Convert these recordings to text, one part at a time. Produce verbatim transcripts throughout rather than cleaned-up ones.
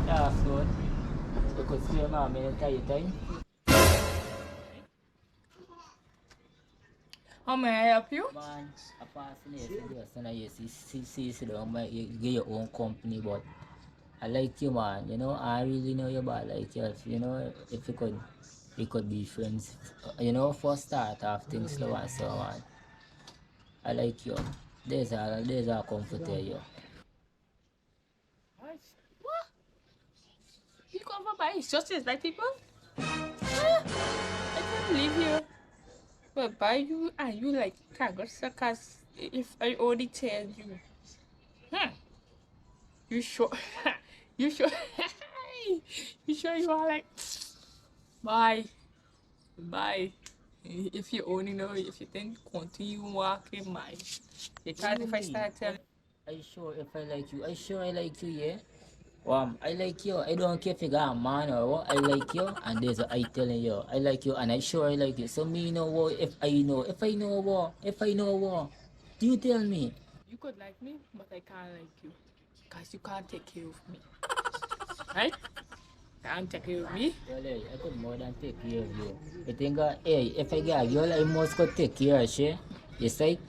That's good. You could stay, ma'am, anytime, time. How may I help you? Man, I pass in here, so just, you know, you see, see, see, sit down, man, you get your own company, but I like you, man. You know, I really know you, but I like you. If, you know, if you could, we could be friends, you know, for start off things slow and so on. I like you. There's a, there's a comfort there, you. What? What? You come for buy sausages like people? Ah, I can't believe you. But buy you and you like kangaroo suckers if I only tell you. Hmm. You sure? You sure? You sure you are like, bye. Bye. If you only know, if you think continue walking, my. Because if I start telling I sure if I like you. I sure I like you, yeah. Um, I like you. I don't care if you got a man or what. I like you, and there's a I telling you. I like you, and I sure I like you. So me know what if I know. If I know what. If I know what. Do you tell me? You could like me, but I can't like you. Because you can't take care of me. Right? Can't take care of me. Well, hey, I could more than take care of you. You think, uh, hey, if I get a girl, I must go take care of she. You see?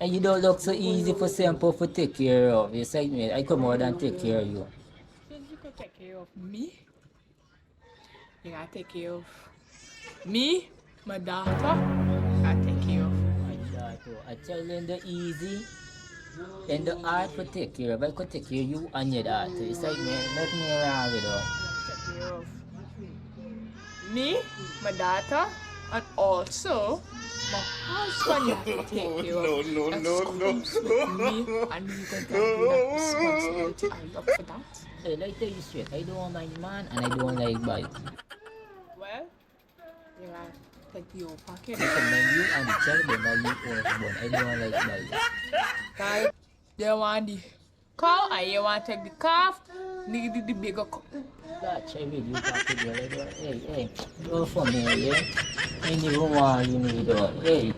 And you don't look so easy for simple for take care of. You see me? I could more than take care of you. Since you could take care of me, you gotta take care of me, my daughter, I take care of. My daughter, I tell you, in the easy, in the hard for take care of. I could take care of you and your daughter. It's like me, let me around with her. Take care of me, my daughter, and also my husband you have to take care of. No, no, that no, no. Comes with me, and you can take that responsibility. Are you up for that? Hey, let me tell you straight. I don't mind man and I don't like boy. Well, you are take your pocket. Listen, man, you and the child, they know you own one. I don't like boy. Guy, they want the cow, and you want take the calf, the, the, the bigger cow. That child with you pocket, you like, hey, hey, go for me, yeah? Any woman you need, oh, hey.